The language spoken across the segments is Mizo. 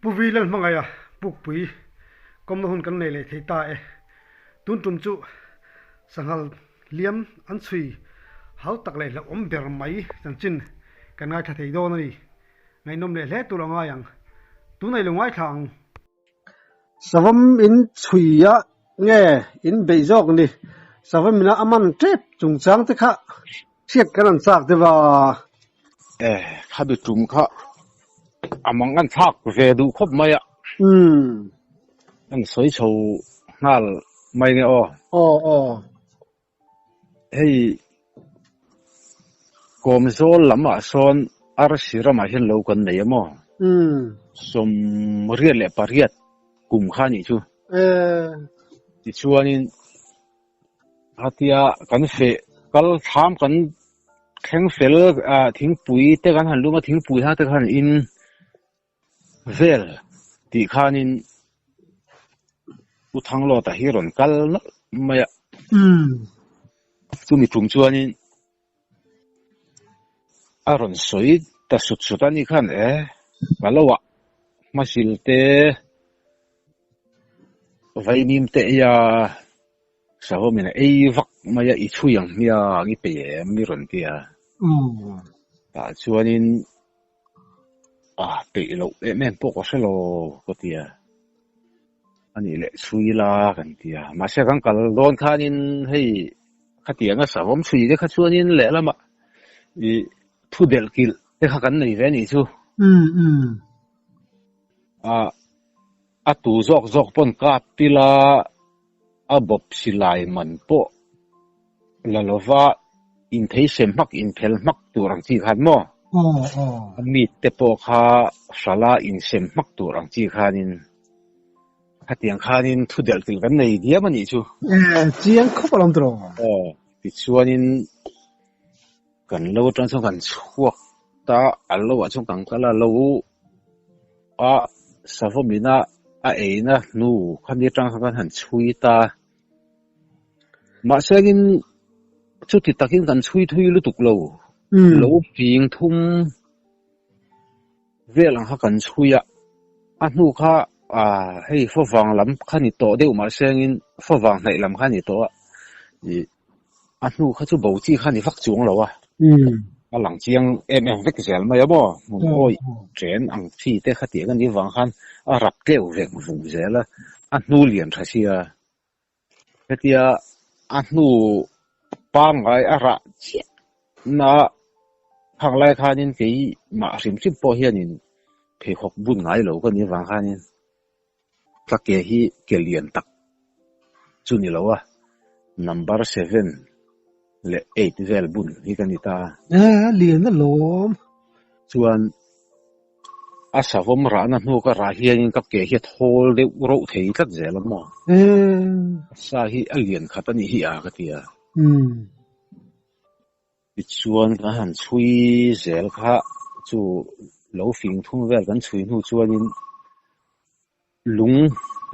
Pu Vi Lalhmangaia Pukpui kawmna hun kan nei leh thei ta e. Tun tum chu sanghal liam an chhui hau tak leh hlauhawm ber mai chanchin kan ngaithla thei dawn a ni. Ngaihnawm leh hle tur a ngai ang. Tunah i lo ngaithla ang. Savawm in chhui a nge in beih zawk ni? Savawm ina a man tep chungchang te kha hriat kan an chak deuh a. E, khami tum kha a mang an thlak ve duh khawp mai a. Umm. An sawi chho nghal mai nge aw. Aw aw. Hei Kawmzawl lamah sawn arsi ramah hian lo kan nei a maw? 98 kum kha nih chu. Tichuanin khatia kan feh kal thlam kan thleng fel thingpui te kan han lum a, thingpui hang te khan in Vel tih khanin Pu Thanglawta hi rawn kal nawlh mai a. Chumi tum chuanin a rawn sawi ta sut sut a nih khan e, ka lo ah hmasil te, vaimim te ei a, Sahawmin a ei vak mai a, i chhui ang hmiang i pe em i rawn ti a. Tah chuanin A peih loh em em pawh ka hre lo ka ti a, a nih leh chhui la kan ti a, mahse kan kal dawn khanin hei khatianga savawm chhui te kha chuanin lehlamah ih thu delh kilh te kha kan nei ve a nih chu. A a tu zawk zawk pawn kap ila a bawp silai man pawh la lova inthei sem hmak inphel hmak tur ang chi khan maw? A meat te pawh kha hrala insem hmak tur ang chi khanin khatiang khanin thu delh kilh kan nei diam a nih chu. Chiang khawp alawm tiraw? Aw, tichuanin kan lo atang chuan kan chhuak ta, a lo ah chuan kan kal a, lo a savawmina a eina hnu khami atang khan kan han chhui ta. Mahsengin chuti takin kan chhui thui lutuk lo, lo fing thum vel ang kha kan chhui a, a hnu kha hei favang lam kha ni tawh deuh mahsengin favang hnaih lam kha ni tawh a, ih a hnu kha chu bo chi kha ni vak chuang lo a, a lang chiang em em vek zel mai a maw, hmun awih chen ang chi te kha tih ang a nih vang khan a rap tleu vek vung zel a, a hnu lian tha sia. Hetia a hnu pangngai a rah chiah na phak lai khanin keimah hrim hrim pawh hianin pheikhawk bun ngai lo ka nih avang khanin ka ke hi ke lian tak chu ni lo a, number seven leh eight vel bun hi ka ni ta. Lian alawm. Chuan A savawm rahna hnu ka rah hianin ka ke hi a thawl deuh rauh thei tlat zel a maw? Sa hi a lian khat a nih hi a ka ti a. Tichuan kan han chhui zel kha chu lo fing thum vel kan chhui hnu chuanin lung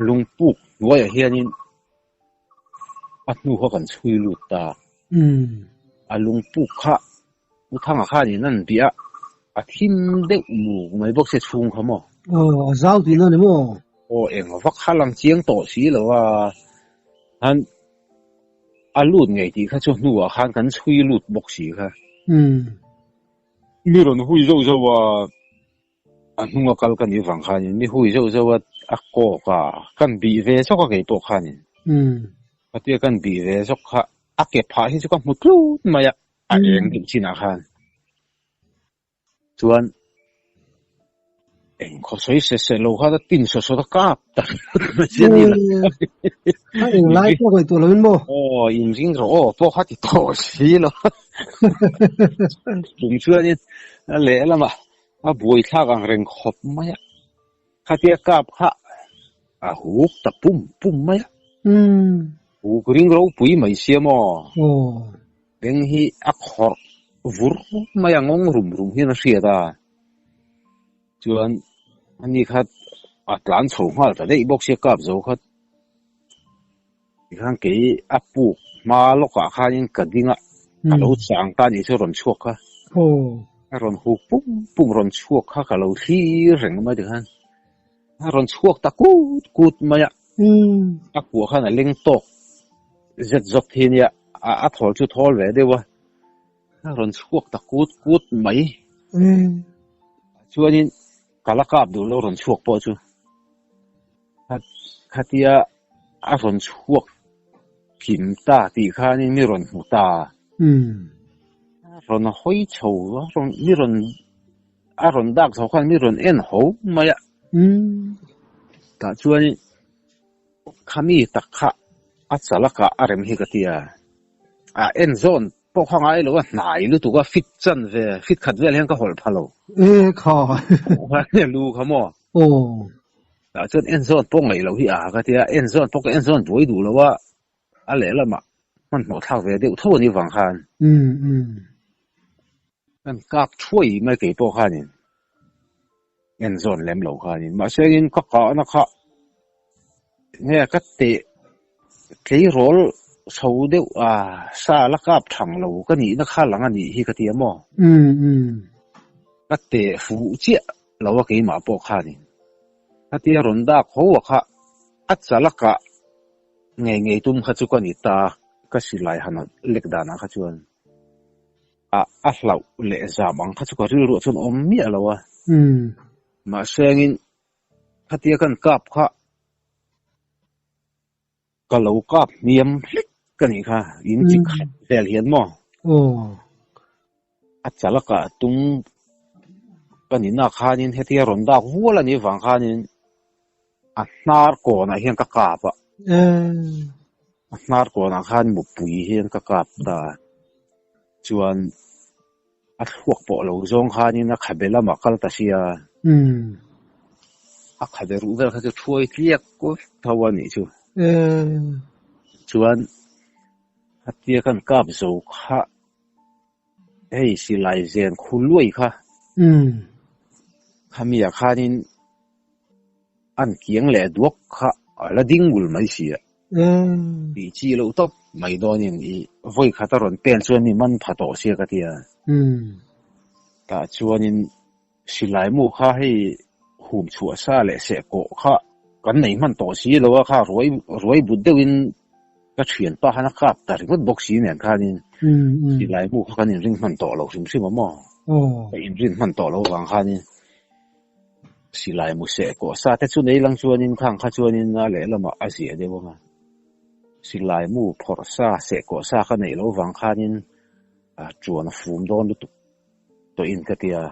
lung puk hnuaiah hianin a hnu kha kan chhui lut ta. A lung puk kha U Thanga khanin an biah a, a thim deuh muk mai bawk sia chhung kha maw? Aw, a zau tihna a ni maw? Aw, eng vak kha lang chiang tawh si lo a, han a lut ngei tih kha chu hnuah khan kan chhui lut bawk si kha. Mi rawn hui zauh zauh a, a hnunga kal ka nih vang khanin mi hui zauh zauh a, a kawk a, kan bih ve zawk a keipawh khanin. Khatia kan bih ve zawk kha a ke phah hi chu ka hmu tlut mai a. A eng deuh chinah khan chuan eng khaw sawi se se lo khan a tin sawt sawt a kap ta mai si a ni la. A eng lai pawh ngaihtuah lo in maw? Aw inring rawh aw pawh kha ti tawh si lo. Chung chuanin a lehlamah a buaithlak ang reng khawp mai a. Khatia kap kha a huk ta pum pum mai a. Huk ring ropui mai sia maw? Beng hi a khawrh vur mai a, ngawng rum rum hian a hriat a. Chuan ani kha a tlan chho nghal ta daih bawk sia kap zo kha. Tikhan kei a puk hma lawkah khanin ka ding a, ka lo chang ta nih chu a rawn chhuak kha. A rawn huk pum pum rawn chhuak kha ka lo thlir reng mai tikhan. A rawn chhuak ta kut kut mai a, a kua khan a leng tawk zet zawt hi nia, a thawl chu thawl ve deuh a, a rawn chhuak ta kut kut mai. Chuanin ka la kap duh lo rawn chhuak pawh chu khatia a rawn chhuak kim ta tih khanin mi rawn hmu ta. Rawn hawi chho a, mi rawn A rawn dak chho khan mi rawn en ho mai a. Tah chuan khami tak kha a chal a kah a rem hi ka ti a. A en zawn pawh kha ngai lo a, hnai lutuk a, fit chan ve, fit khat vel hian ka hawlh pha lo. E kha. Lu kha maw? Aw. Tah chuan en zawn pawh ngaih loh hi a ka ti a, en zawn pawh ka en zawn buai duh lo a, a lehlamah hmanhmawh thlak ve deuh tho a nih vang khan. Kan kap thuai mai kei pawh khanin en zawn lem lo khanin mahse in ka kahna kha nge ka teh tleirawl chho deuh a sa la kap thang lo ka nihna kha lang a nih hi ka ti a maw? Ka teh fuh chiah lo a keimah pawh khanin khatia rawn dak ho a kha a chal a kah ngei ngei tum kha chu ka ni ta ka silai han lek danah kha chuan. A a hlauh leh zam ang kha chu ka rilruah chuan awm miah lo a. Mahse angin khatia kan kap kha ka lo kap hniam hlek ka nih kha, in chi khat vel hian maw? A chal a kah tum ka ni nak khanin hetia rawn dak vual a nih vang khanin a hnar kawnah hian ka kap a. A hnar kawnah khan mupui hian ka kap ta. Chuan a thluak pawh lo zawng khanin a khabe lamah kal ta sia. A khabe ruh vel kha chu thuai tliak vek tho a nih chu. Chuan khatia kan kap zo kha hei silai zen khu luai kha khamiah khanin an kiang leh duak kha a la ding ngul mai si a. Tih chi loh tawp mai dawnin i vawi khat a rawn pen chuan mi man pha tawh sia ka ti a. Tah chuanin silai mu kha hei hum chhuah sa leh seh kawh kha kan nei hman tawh si lo a kha ruai ruai but deuhin ka thianpa khan a kap ta ringawt bawk si nen khanin silai mu kha kan inring hman tawh lo hrim hrim a maw? Ka inrin hman tawh lo vang khanin Silai mu seh kawh sa te chu nei lang chuanin khang kha chuanin a lehlamah a ziah deuh ang a. Silai mu phawrh sa seh kawh sa ka neih loh vang khanin a tuan a fum dawn lutuk tawhin ka ti a.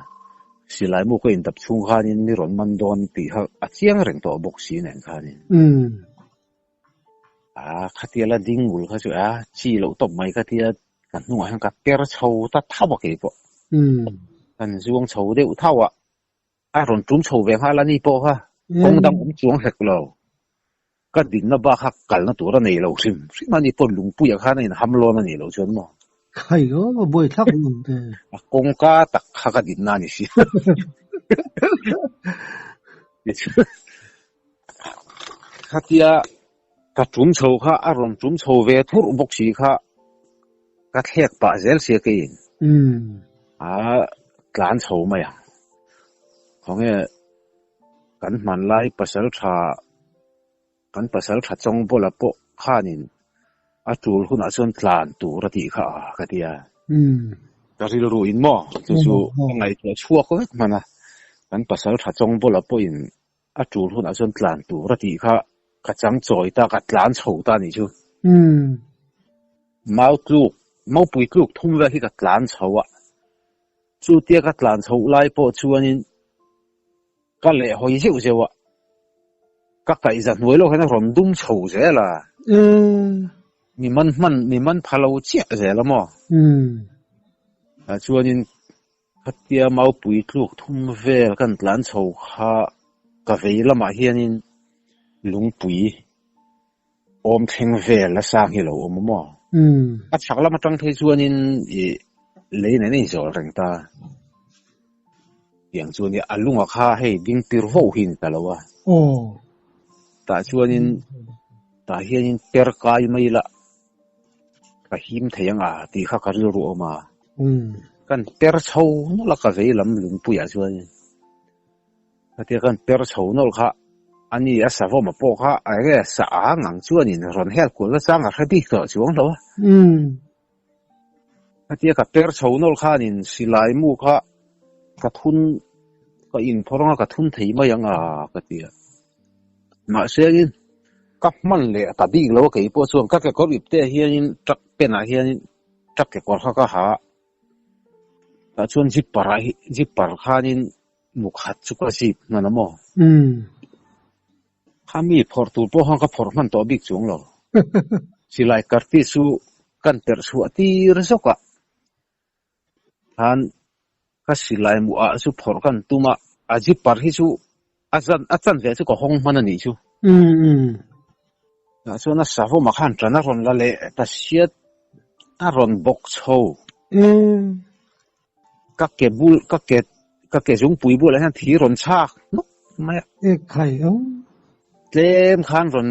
Silai mu ka indap chhung khanin mi rawn man dawn tih kha a chiang reng tawh bawk si nen khanin. A khatia la ding ngul kha chu a chi loh tawp mai ka tia ka hnungah hian ka per chho ta thauh a keipawh. Kan zuang chho deuh thauh a. A rawn tum chho ve nghal a ni pawh kha kawng dang awm chuang hlek lo. Ka dinna bak kha kalna tur a nei lo hrim hrim a ni pawh lungpuiah khan a inham lawn a nih loh chuan maw. Khai aw, buai thlak awm ang te. A kawngka tak kha ka dinna a ni si. Khatia ka tum chho kha a rawn tum chho ve thurh bawk si kha ka thlek pah zel sia keiin a tlan chho mai ang. Khawnge kan hmanlai pasal tha kan pasal tha chawng bawla pawh khanin a tul hunah chuan tlan tur a tih kha a ka ti a. Ka rilru in maw chu chu ka ngaihtuah chhuak vek hman a, kan pasal tha chawng bawla pawhin A tul hunah chuan tlan tur a tih kha ka chang chawi ta, ka tlan chho ta a nih chu. Mau tluk, maupui tluk thum vel hi ka tlan chho a, chutia ka tlan chhoh lai pawh chuanin ka leh hawi zeuh zeuh a, ka kaihza hnuai lawk hian a rawn dum chho zel a, mi man hman, mi man pha lo chiah zel a maw? Chuanin Khatia maupui tluk thum vel kan tlan chho kha ka vei lamah hianin lungpui awm thleng vel a sang hi lo awm a maw? A chhak lam atang phei chuanin ih lei nen a inzawl reng ta. Tiang chu ania a lunga kha hei ding tir vo hi a ni ta lo a. Tah chuanin tah hianin per kai mai la. Ka him thei ang a tih kha ka rilru awm a. Kan per chho nawlh a ka vei lam lungpuiah chuan khatia kan per chho nawlh kha Ani a savawm a pawh kha enge sa ang ang chuanin rawn hel kual na chang a hre bik tawh chuang lo a. Khatia ka per chho nawlh khanin silai mu kha ka thun ka inphawrh anga ka thun thei mai ang a ka ti a. Mahse in ka hman leh ta bik lo a kei pawh chuan ka kekawr ip te ah hianin truck pen ah hianin truck kekawr kha ka ha a. Tah chuan zipper ah hi zipper khanin Mu khat chu ka zip hman a maw? Kha mi phawrh tur pawh khan ka phawrh hman tawh bik chuang lo. Silai karti chu kan perh chhuah tir zawk a, khan ka silai mu ah chu phawrh kan tum a, a zipper hi chu a zan a chan ve chu ka hawng hman a nih chu. Tah chuan a savawm ah khan tan a rawn la leh ta siat a rawn bawk chho. Ka ke bul ka ke ka ke zungpui bulah hian thi rawn chhak hnawk mai a. E khai o. Tlem khan rawn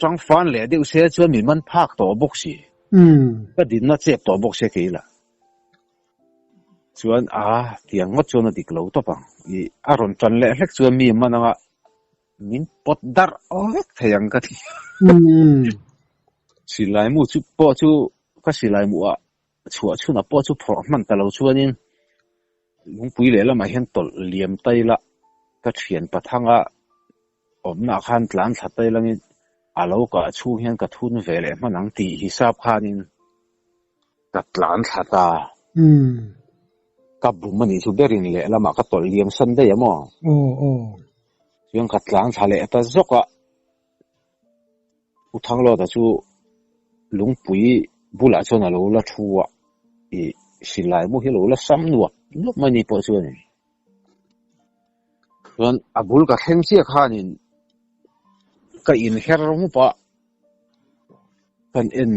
tang fan leh deuh se chuan min man phak tawh bawk si. Ka dinna chep tawh bawk se kei lah. Chuan a tiang ngawt chuan a dik lo tawp ang. I a rawn tan leh hlek chuan mi man anga min pawt darh vek thei ang ka ti. Silai mu chu pawh chu ka silai mu ah Chhuah chhunah pawh chu phawrh hman ta lo chuanin lungpui lehlamah hian tawlh liam ta ila ka thian pathanga awmnaah khan tlan thla ta ilangin a lo kah chhung hian ka thun ve leh hman ang tih hisap khanin ka tlan thla ta. Ka bum a nih chu berin lehlamah ka tawlh liam san daih a maw? Chuan ka tlan thla leh ta zawk a. U Thanglawta chu lungpui bulah chuan a lo la thu a, ih silai mu hi a lo la sam nuap nuap mai ni pawh chuan chuan a bul ka thleng chiah khanin ka inher mup a, kan en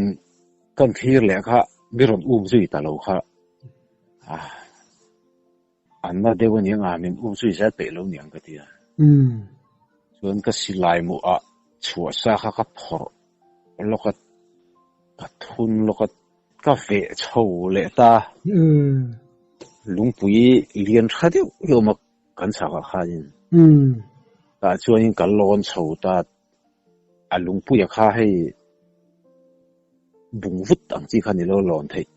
kan thlir leh kha mi rawn um zui ta lo kha ah an na deuh a niang a min um zui zel peih lo niang ka ti a. Chuan ka silai muh ah chhuah sa kha ka phawrh lawk a, ka thun lawk a, ka veh chho leh ta. Lungpui lian tha deuh hi awm a kan chhak ah khanin. Tah chuanin ka lawn chho ta, a lungpuia kha hei bung vut ang chi kha ni lo lawn theih.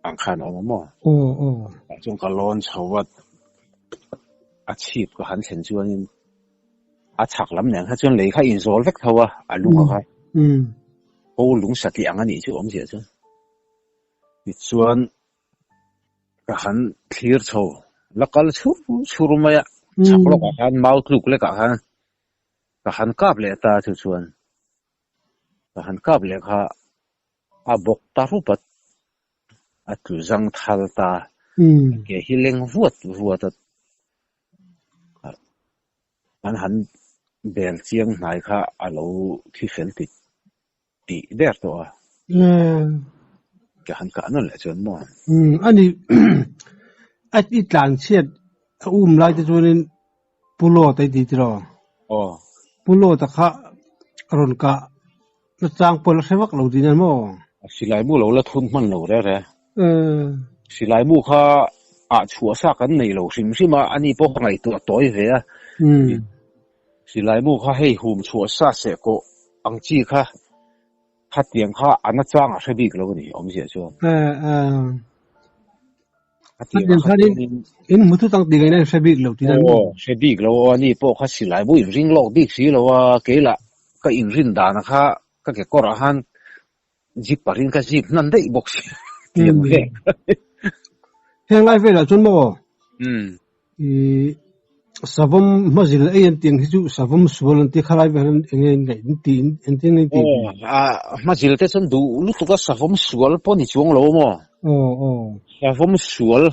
Ang khan a awm a maw? Tah chuan ka lawn chho a, a chhip ka han thlen chuanin a chhak lam nen kha chuan lei kha inzawl vek tho a, a lung a kha. Ko lung satliah ang a nih chu awmzia chuan. Tichuan ka han thlir chho la kal chhur chhur mai a, chhak lawkah khan mau tluk lekah khan ka han kap leh ta chu chuan ka han kap leh kha A bawk ta rup a, a tlu zang thal ta. A ke hi leng vuat vuat a, an han bel chiang hnai kha a lo thi fel ti tih ber tawh a. Ka han kah nawn leh chuan maw? A ni, a i tlan chhiat a um lai te chuanin Pu Lawta i ti tiraw? Aw. Pu Lawta kha a rawn kah na chang pawh la hre vak lo tih nen maw? A silai mu lo la thun hman lo re re. Silai mu kha ah chhuah sa kan nei lo hrim hrim a, ani pawh ka ngaihtuah tawi ve a. Silai mu kha hei hum chhuah sa seh kawh ang chi kha khatiang kha a na chang a hre bik lo a ni awmzia chuan. Khatiang khanin in hmu thut ang tih ngaihna in hre bik lo tih Aw, hre bik lo aw, ani pawh kha silai bu in ring lawk bik si lo a, keilah ka inrin dana kha ka kekawr ah khan zipper in ka zip hnan daih bawk si tiang vek. Heng lai velah chuan maw? I savawm hmazil ei an tiang hi chu savawm sual an ti khalai vel an enge ngaih an ti an ti an ti. Aw, a hmazil te chuan duh lutuk a savawm sual pawh ni chuang lo maw? Aw aw. Savawm sual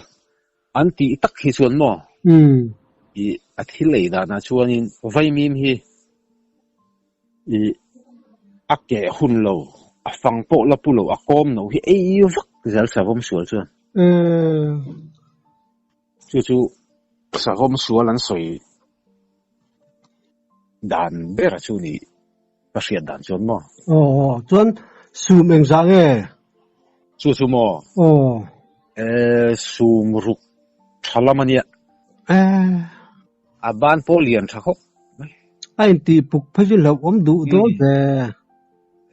an tih tak hi chuan maw? I a thil ei danah chuanin vaimim hi i a keh hun lo, a fang pawh la pu lo, a kawm no hi ei vak zel savawm sual chuan. Chu chu savawm sual an sawi dan ber chu ni ka hriat dan chuan maw? Aw chuan sum engzah nge? Chu chu maw? Aw. E sum ruk tha lam a nia. E. A ban pawh lian tha khawp mai. A intih puk phei chu hlauhawm duh dawn ve.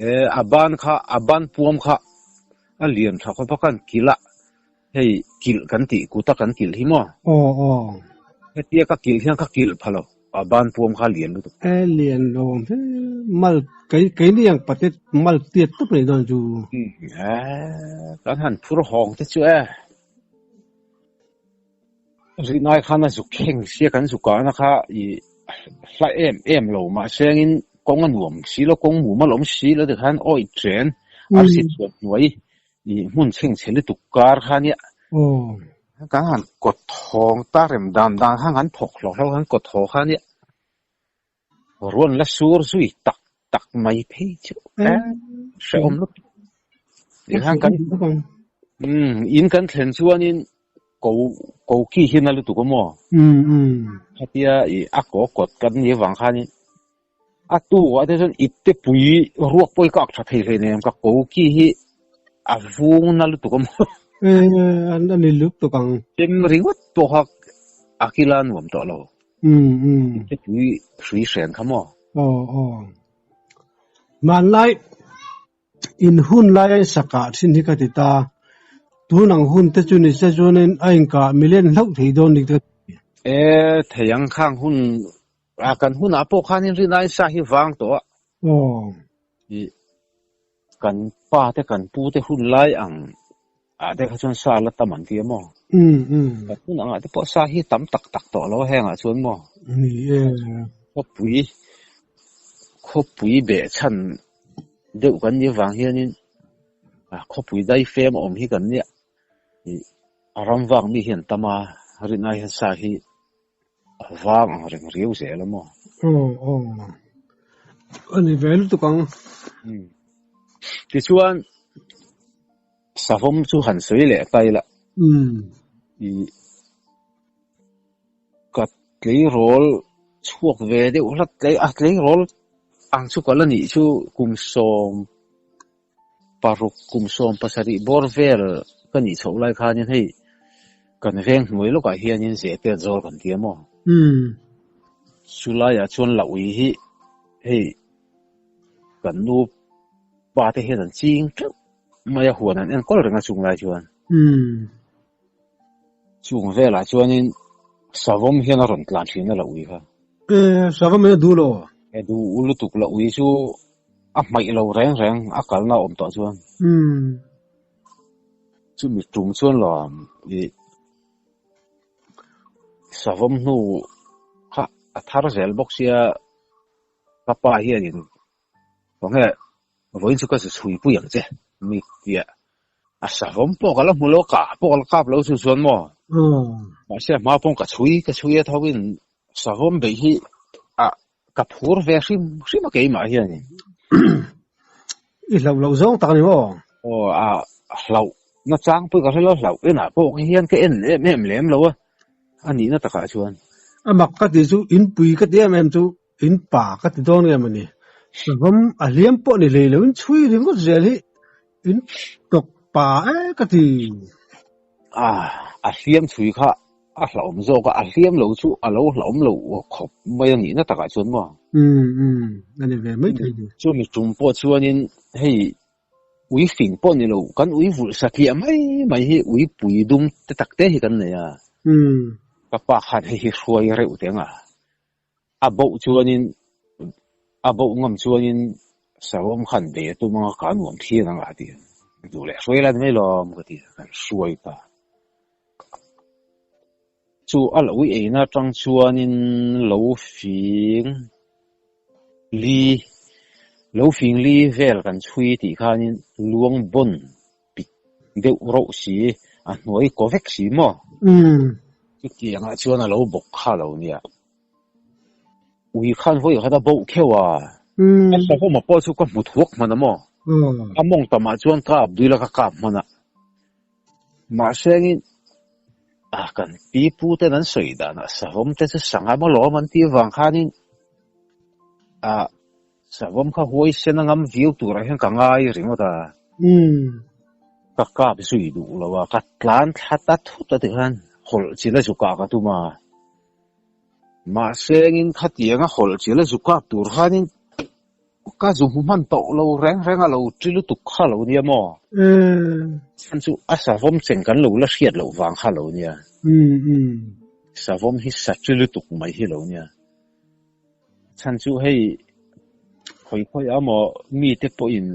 E, a ban kha, a ban puam kha a lian tha khawp a kan kilh a, hei kilh kan tih kut a kan kilh hi maw? Aw aw. Hetia ka kilh hian ka kilh pha lo, a ban puam kha a lian lutuk. E lian lo awm hle, mal kei keini ang pate mal tiat tawp nei dawn chu. E, kan han phur hawng te chu e. Rinai khan a zuk kheng sia kan zuk ahna kha i hla em em lo mahsengin kawng a nuam si lo kawng mumal awm si lo tikhan awi chen arsi chhuat hnuai i hmun chhengchhe lutuk kar kha nia kan han kawt thawng ta rem dan dan khan kan thawk hlawk hlawk kan kawt haw kha nia ruan la sur zui tak tak mai phei chu e hrehawm lutuk tikhan kan in kan thlen chuanin ko ko ki hi na lutuk a maw khatia i a ko kawt kan ni avang khanin a tu ah te chuan ip te pui ruak pawh hi ka ak tha thei hlei nem ka ko ki hi a vung na lutuk a maw a ni lutuk ang chem ringawt pawh kha a kila nuam tawh lo ip te pui hrui hren kha maw aw aw hmanlai In hun lai a insakah thin hi ka ti ta. Tun ang hun te chu ni se chuanin a inkah milen hlauh thei dawn dik ka ti. E, thei ang khang hun a kan hunah pawh khanin rinai sa hi vang tawh a. Aw. I kan pa te kan pu te hun lai ang ah te kha chuan sa la tam an ti a maw? Um um. Kan hun angah te pawh sa hi tam tak tak tawh lo a hengah chuan maw? Ni e. Khawpui khawpui behchhan deuh kan nih avang hianin khawpui daifem a awm hi kan nia ih a ram vak mi hi an tam a rinai hian sa hi a vang ang reng riau zel a maw? Aw aw a ni ve lutuk ang. Tichuan savawm chu han sawi leh ta ila ih ka tleirawl chhuak ve deuh hlat tlei a tleirawl ang chu ka la nih chu kum 16 kum 17 bawr vel ka nih chhoh lai khanin hei kan veng hnuai lawkah hianin zehtet zawl kan ti a maw chu laiah chuan la ui hi hei kan nu pa te hian an ching teuh mai a huan an enkawl reng a chung lai chuan. Chung velah chuanin savawm hian a rawn tlan thin a la ui kha. E, savawm hian a duh lo. E duh lutuk la ui chu a hmaih lo reng reng a kalna a awm tawh chuan. Chumi tum chuan lo i savawm hnu kha a thar zel bawk sia ka pa hianin khawnge Vawiin chu ka zu chhui pui ang che, mi tia. A savawm pawh ka la hmu lo, kah pawh ka la kap lo chu chuan maw? Mahse a hma pawng ka chhui ka chhui a thoin savawm beih hi a ka phur ve hrim hrim a keimah hianin. I hlauh loh zawng tak a ni maw? Aw a hlauh na chang pawh ka hre lo, hlauh enah pawh hian ka en em em lem lo a, a nihna takah chuan. A mak ka tih chu inpui ka ti em em chu In pa ka ti dawn nge mawni? Savawm a hliam pawh ni hlei loin chhui ringawt zel hi in tawk pa e ka ti. A, a hliam chhui kha a hlauhawm zawk a, a hliam lo chu a lo hlauhawm lo khawp mai a nihna takah chuan maw? Umm umm, a ni ve mai thei ni. Chumi tum pawh chuanin hei ui fing pawh ni lo, kan ui vulh satliah mai mai hi ui pui dum te tak te hi kan nei a. Ka pa khan hei hi hruai reuh teng a. A boh chuanin a boh ngam chuanin savawm khan bei a tum anga ka nuam thian anga a ti a, duh leh hruai la ni mai lawm ka ti a, kan hruai ta. Chu a lo eina atang chuanin lo fing li lo fing li vel kan chhui tih khanin luang bawn pik deuh rauh si, a hnuai kaw vek si maw? Chutiangah chuan a lo bawk kha lo nia. Ui khan vawi khat a boh kheuh a. A savawma pawh chu ka hmu thuak hman a maw? A mawng tamah chuan ka ap dui la ka kap hman a. Mahse angin a kan pi pu ten an sawi danah savawm te chu sangha maw lawm an tih avang khanin a Savawm kha huaisen a ngam viau turah hian ka ngai ringawt a. Ka kap zui duh lo a, ka tlan thla ta thut a tikhan hawlh chil a zu kah ka tum a. Mahse engin khatianga hawlh chil a zu kap tur khanin ka zu hmu hman tawh lo reng reng a lo ṭi lutuk kha lo nia maw? Chhan chu a savawm cheng kan lo la hriat loh vang kha lo nia. Savawm hi sa ṭi lutuk mai hi lo nia. Chhan chu hei khawi khawi a maw mite pawhin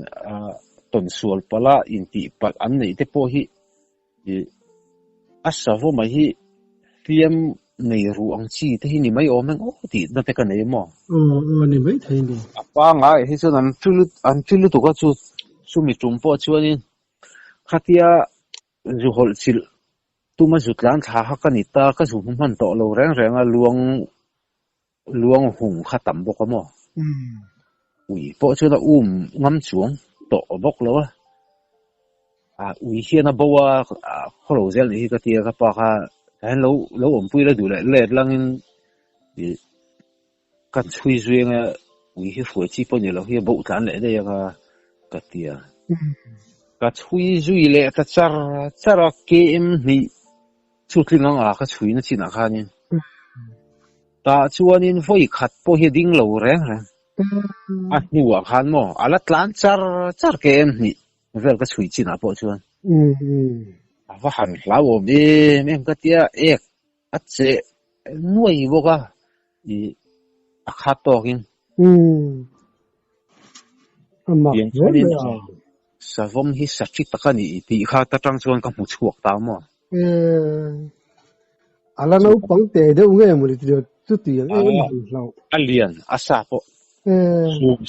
tawnsual palh a intih palh an neih te pawh hi Ih, a savawma hi hliam nei ruh ang chi te hi ni mai awm eng aw tih na te ka nei maw? Aw, aw ni mai thei ni. A pangai hi chuan an ṭi lut, an ṭi lutuk a chu, chumi ṭum pawh chuanin khatia zu hawlh chilh tuma zu tlan thla kha ka ni ta, ka zu hmu hman tawh lo reng reng a, luang luang hung kha tam bawk a maw? Ui pawh chuan a um ngam chuang tawh bawk lo a, a ui hian a bo a, a khaw lo zel nih hi ka ti a, ka pa kha hian lo lo awmpui la duh leh let langin ih kan chhui zui anga ui hi hruai chi pawh ni lo hi a boh tlan leh daih anga ka ti a. Ka chhui zui leh ta char char a, KM hnih Chu tling ang a ka chhuina chinah khanin tah chuanin vawi khat pawh hi a ding lo reng reng. A hnuah khan maw a la tlan char char ke em hnih vel ka chhui chinah pawh chuan a va han hlauhawm em em ka tia ek a cheh nuai bawk a ih a khat tawkin. Pian chuanin savawm hi sa ṭi tak a ni tih kha ta ṭang chuan ka hmu chhuak ta maw. A la naupang teh deuh nge mawni ti deuh chu tui ang em em hlauh. A lian a sa pawh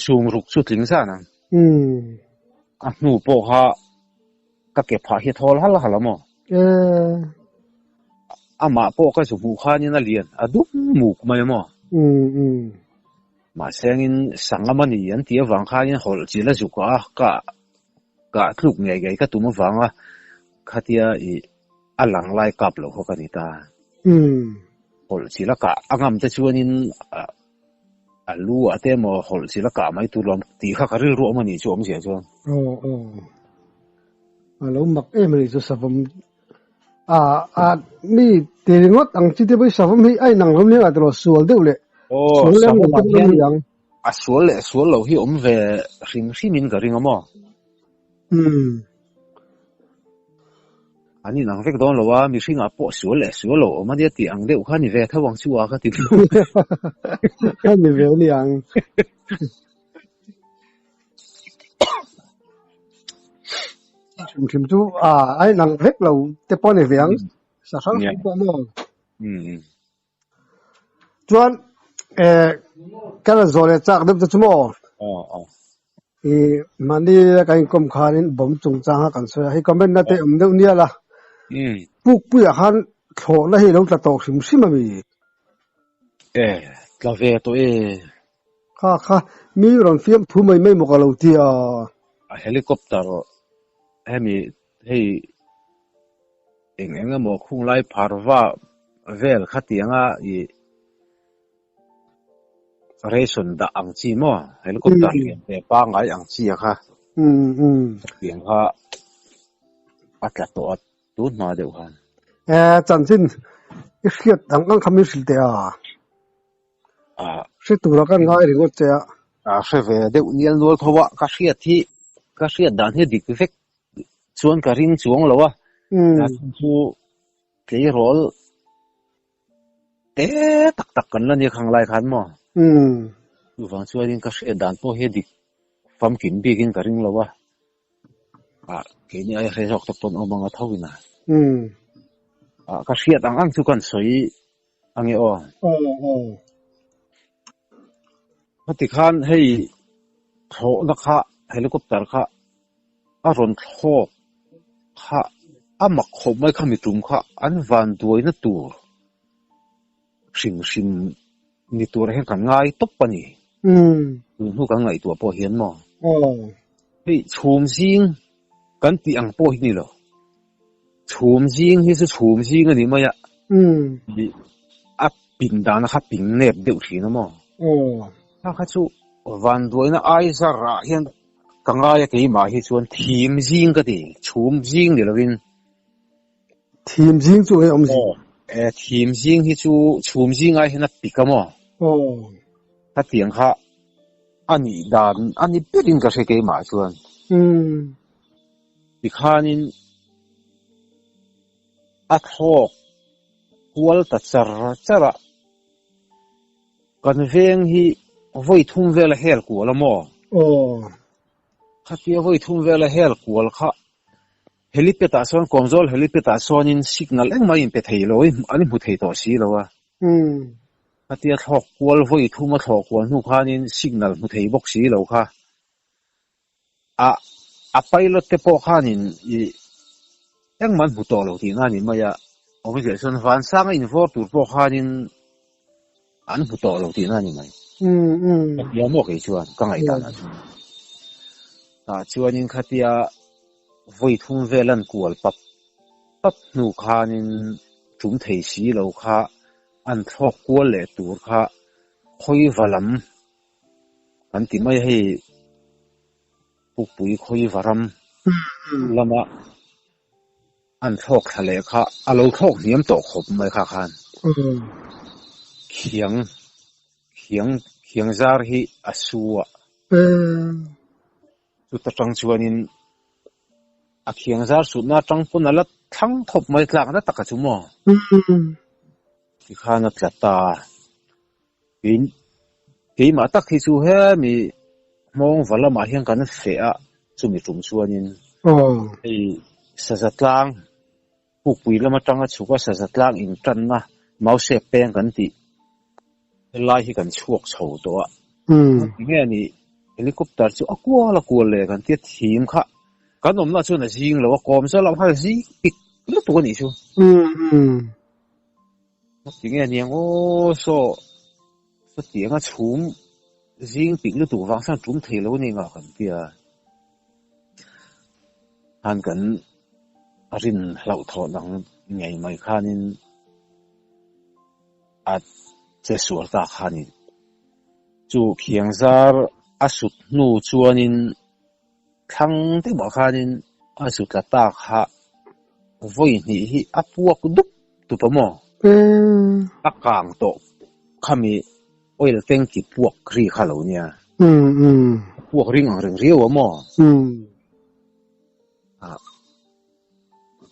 sum ruk chu tling zan ang. A hnu pawh kha ka ke phah hi a thawl hal hal a maw. Amah pawh ka zu hmuh khanin a lian a dum muk mai a maw. Mahse angin sangam a ni an tih avang khanin hawlh chil a zuk a ka Kah tluk ngei ngei ka tum avanga khatia ih a lang lai kap loh kha ka ni ta. Hawlh chil a kah a ngam te chuanin a lu ah te emaw hawlh chil a kah mai tur lawm tih kha ka rilru awm a nih chu awmzia chuan. Aw aw. A lo mak em a nih chu savawm a a mi ti ringawt ang chi te pawh hi savawm hi a inang hlawm nia tiraw sual deuh leh Aw sual lem lo savawm te ah pawh hian an ni ang. A sual leh sual lo hi awm ve hrim hrim in ka ring a maw? Umm. An inang vek dawn lo a, mihring ah pawh sual leh sual lo awm a nia tih ang deuh kha ni ve tho ang chu a ka ti deuh. A ni ve a ni ang. Hrim hrim chu a a inang vek lo te pawh a ni ve ang. Sa hrang hrang pawh maw? Umm. Chuan eh ka rawn zawh leh chak deuh te chu maw? Aw aw. I mahni a kan inkawm khanin bomb chungchang kha kan sawi a, hei comment na te awm deuh nia la. Pukpuiah khan thlawhna hi lo tla tawh hrim hrim a mi? Eh, tla ve tawh e. Kha kha, mi rawn fiam thu mai mai maw ka lo ti a. A helicopter hemi hei eng eng emaw khunglai pharva vel khatianga ih ration dah ang chi maw helicopter lian ve pangngai ang chi a kha khatiang kha a tla tawh a tun hma deuh khan. Eh chanchin i hriat ang ang kha min hrilh teh a. Hre tura kan ngai ringawt che a. A hre ve deuh nial nual tho a ka hriat hi ka hriat dan hi dik vek chuan ka ring chuang lo a, chu tleirawl te tak tak kan la nia khang lai khan maw? Chuvang chuanin ka hriat dan pawh hi a dik famkim bikin ka ring lo a, ah keini aia hre zawk tak pawn awm anga tho ina. Ah ka hriat ang ang chu kan sawi ange aw. Khati khan hei thlawhna kha helicopter kha a rawn thlawk kha a mak khawp mai kha mitum kha an van duaina tur hrim hrim ni tur hian kan ngai tawp a ni. Tun hnu kan ngaihtuah pawh hian maw. Hei chhum zing kan tih ang pawh hi ni lo. Chhum zing hi chu chhum zing a ni mai a. A pin dana kha ping nep deuh thin a maw. Kha kha chu vanduaina ai zar ah hian ka ngai a keimah hi chuan thim zing ka ti, chhum zing ni lovin. Thim zing chu hei awm zing. E thim zing hi chu chhum zing ai hian a pik a maw? Aw. Khatiang kha a nih dan a ni berin ka hre keimah chuan. Umm. Tikhanin a thlawk kual ta char char a, kan veng hi vawi thum vel a hel kual a maw? Aw. Khatia vawi thum vel a hel kual kha Helipad ah sawn Kawmzawl helipad ah sawnin signal engmah in pe thei lo i an hmu thei tawh si lo a. Khatia thlawk kual vawi thum a thlawh kual hnu khanin signal hmu thei bawk si lo kha. A a pilot te pawh khanin i engmah an hmu tawh lo tihna a ni mai a. Awmzia chuan vansanga invawr tur pawh khanin An hmu tawh lo tihna a ni mai. Ka hria maw kei chuan ka ngaihdan ah chuan. Tah chuanin khatia vawi thum vel an kual pap pap hnu khanin tum thei si lo kha an thlawk kual leh tur kha khawiva lam kan ti mai a hei Pukpui khawiva ram lama An thlawk thla leh kha a lo thlawk hniam tawh khawp mai kha khan. Khiang khiang khiang zar hi a su a. Chuta tang chuanin a khiang zar sutna atang pawn a la thlang khawp mai tlakna taka chu maw? Tikhan a tla ta. Tin, keimah tak hi chu hemi hmawng va lamah hian kan feh a, chumi tum chuanin hei saza tlang pukpui lam atanga chhuk a saza tlang intanna Mausep peng kan tih helai hi kan chhuak chho tawh a. Tinge ni helicopter chu a kual a kual leh kan tia thim kha kan awmna chuan a zing lo a, kawm zawh lam kha a zing pik lutuk a nih chu. Tinge aniang aw saw sawtianga chhum zing pik lutuk vang chuan tum thei lo ani ngah kan tia khan kan rin hlauh thawh dang ngei mai khanin a che sual ta khanin chu khiang zar a sut hnu chuanin Thlang deuhah khanin a zu tla ta kha vawi hnih hi a puak dup dup a maw? A kang tawh khami oil tank-i puak ri kha lo nia. A puak ring ang reng riau a maw?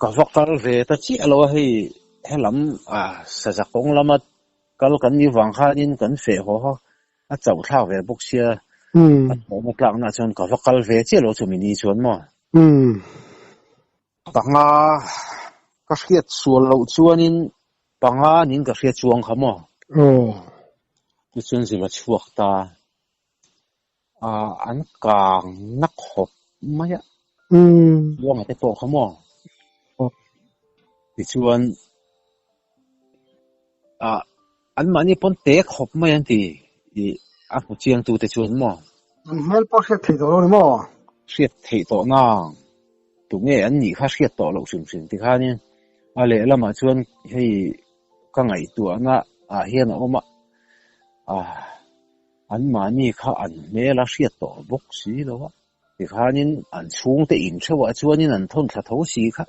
Ka va kal ve ta chiah lo a hei helam saza kawng lama Kal kan nih vang khanin kan feh haw a, a chauh thlak ve bawk sia, a thawhna tlakna chuan ka va kal ve chiah lo chu mini chuan maw? Panga ka hriat sual loh chuanin panga nin ka hria chuang kha maw? Tichuan zil a chhuak ta a, an kang na khawp mai a, Buanga te pawh kha maw? Tichuan Ah, anmahni pawn te khawp mai an ti i a hmu chiang tu te chuan maw? An hmel pawh hriat theih tawh lo ni maw? Hriat theih tawh nang. Tunge an nih kha hriat tawh loh hrim hrim tikhanin a lehlamah chuan hei ka ngaihtuahna ah hian a awm a, ah anmahni kha an hmel a hriat tawh bawk si lo a, tikhanin an chhungte intheuhah chuanin an thawn thla tho si kha.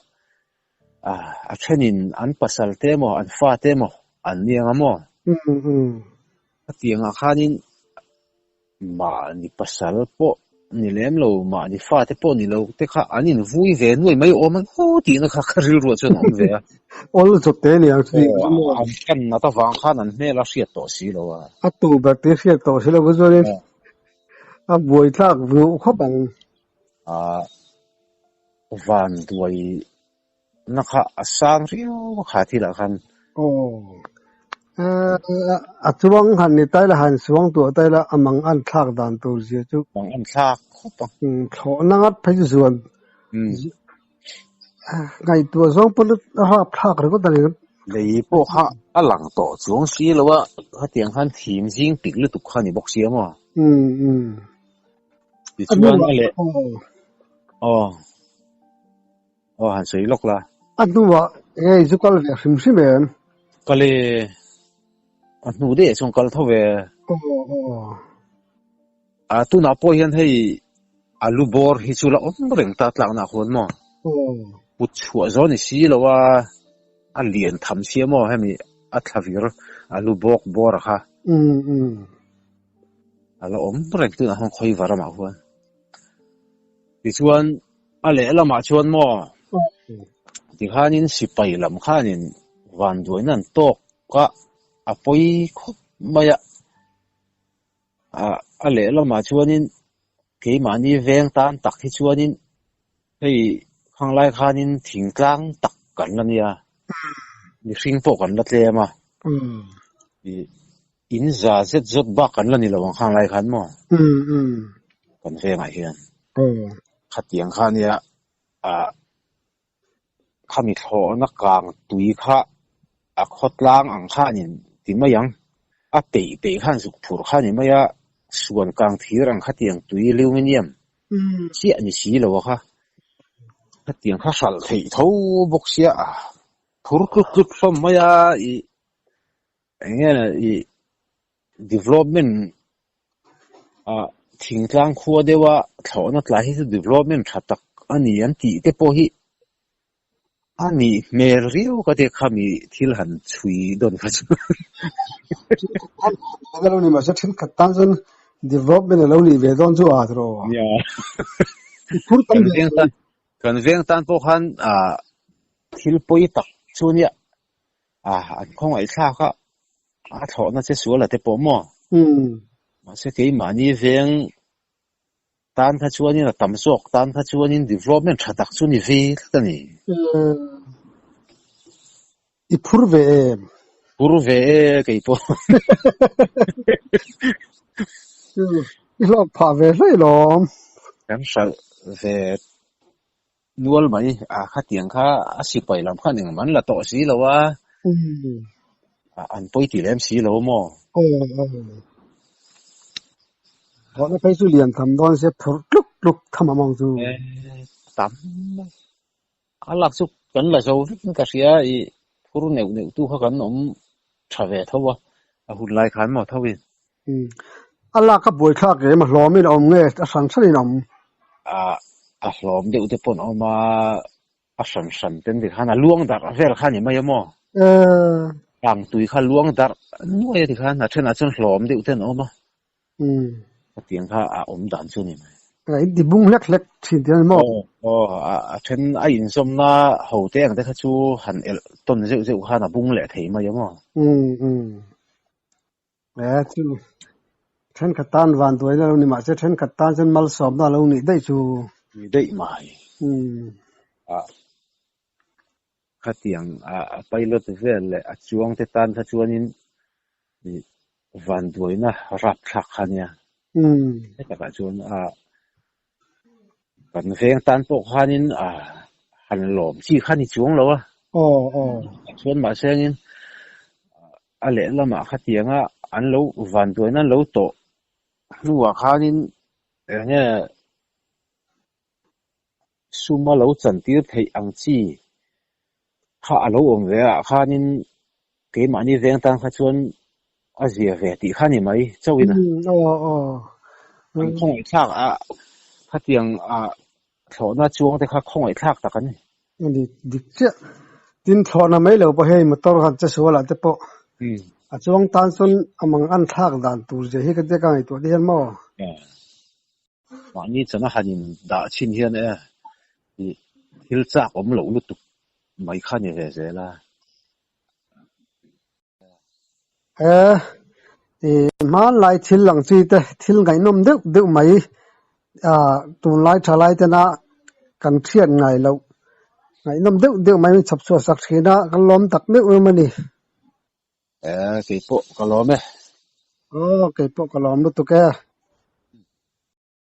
A thenin an pasal te emaw an fa te emaw an ni ang a maw? Hetiangah khanin mahni pasal pawh ni lem lo, mahni fa te pawh ni lo te kha an invui ve nuai mai awm ang aw tihna kha ka rilruah chuan a awm ve a. Awl zawt te ni ang chu. Aw, an hran nat avang khan an hmel a hriat tawh si lo a. A tu ber te hriat tawh si lo chuanin a buaithlak duh khawp ang. Van duai na kha a sang riau a kha thil ah khan. Aw. A chuang han ni tai la han suang tuah tai la a mang an thlak dan tur zia chu. Mang an thlak khawp a. Thlawhna ngat phei chu zuan. Ngaihtuah zawng pawn a rap thlak ringawt a ni. Lei pawh kha a lang tawh chuang si lo a, khatiang khan thim zing pik lutuk kha a ni bawk si a maw? Tichuan a leh aw aw han sawi lawk la. A hnuah enge i zu kal ve hrim hrim em? Kal e, a hnu daih chuan kal tho ve. Aw aw. A tunah pawh hian hei a lu bawr hi chu la awm reng ta tlakna khuan maw? Aw. Put chhuah zawh ni si lo a. a lian tham sia maw hemi a thla vir a lu bawk bawr a kha. Um um. A la awm reng tunah khan khawi var amah khuan. Tichuan a lehlamah chuan maw tikhanin sipai lam khanin vanduaina an tawk a, a pawi khawp mai a. A lehlamah chuanin keimahni veng tan tak hi chuanin hei khanglai khanin thingtlang tak kan la nia, mihring pawh kan la tlem a. In za zet zawt bak kan la ni lo ang khang lai khan maw? Kan vengah hian. Khatiang kha nia ah khami thlawhna kang tui kha a khawtlang ang khanin ti mai ang. A peih peih khan zuk phur kha ni mai a, suan kang thir ang khatiang tui aluminium chiah ni si lo a kha. Khatiang kha hralh theih tho bawk sia a phur tlut tlut hlawm mai a ih Eng nge i development ah thingtlang khua deuha thlawhna tlai hi chu development tha tak a ni an tih te pawh hi a nih hmel riau ka ti khami thil han chhui dawn kha chu. A lo ni mahse thenkhat tan chuan development a lo nih ve dawn chu a tiraw. Nia. I phur tam Kan ve veng tan kan veng tan pawh khan ah thil pawi tak chu nia A, an khawngaih thlak a, a thlawhna che sual a te pawh maw? Mahse keimahni veng tan kha chuanin a tam zawk tan kha chuanin development tha tak chu ni ve tlat a ni. I phur ve em? Phur ve e kei pawh. I hlawk phah ve hlei lawm. Kan hralh ve Nual mai a khatiang kha a sipai lam khan engmah an la tawh si lo a, an pawi ti lem si lo maw? Hlawhna phei chu lian tham dawn se phurh tluk tluk tham awm ang chu. Tam mai. A lak chu kan la zo vek in ka hria i phur neuh neuh tu kha kan awm tha ve tho a, a hun lai khan maw tho in. A lak a buaithlak em a hlawm in a awm nge a hran hran in a awm? A hlawm deuh te pawh an awm a, a hran hran ten ti khan a luang darh vel kha a ni mai a maw? Kang tui kha luang darh nuai a ti khan a thenah chuan hlawm deuh te an awm a, hetiang kha a awm dan chu a ni mai. A in ti bung hlek hlek thin tih a ni maw? Aw, a then a inzawmna ho te ang te kha chu han elh tawn zeuh zeuh khan a bung leh thei mai a maw? E chu thenkhat tan van duaina lo ni mahse thenkhat tan chuan malsawmna lo nih daih chu. Ni daih mai. A khatiang a pilot vel leh a chuang te tan kha chuanin van duaina rapthlak kha nia. Hetakah chuan a kan veng tan pawh khanin a han lawm chi kha ni chuang lo a. Chuan mahse angin a lehlamah khatianga an lo vanduaina an lo tawh hnuah khanin eng nge suma lo chantir theih ang chi kha a lo awm ve ah khanin keimahni veng tan kha chuan a zia ve tih kha ni mai chauhin a. An khawngaihthlak a khatiang a thlawhna chuang te kha khawngaihthlak tak an ni. A ni dik chiah. Tin thlawhna mai lo pawh hei motor han che sual ah te pawh a chuang tan chuan a mang an thlak dan tur zia hi ka tia ka ngaihtuah te hian maw? Mahni chana han in dah chhin hian e thil chak awm loh lutuk mai kha ni ve zel a. He hmanlai thil lang chi te thil ngaihnawm deuh deuh mai tunlai tha lai tena kan hriat ngai loh ngaihnawm deuh deuh mai min chhawp chhuah sak thin a, kan lawm tak meuh em a ni. Keipawh ka lawm e. Aw keipawh ka lawm lutuk e.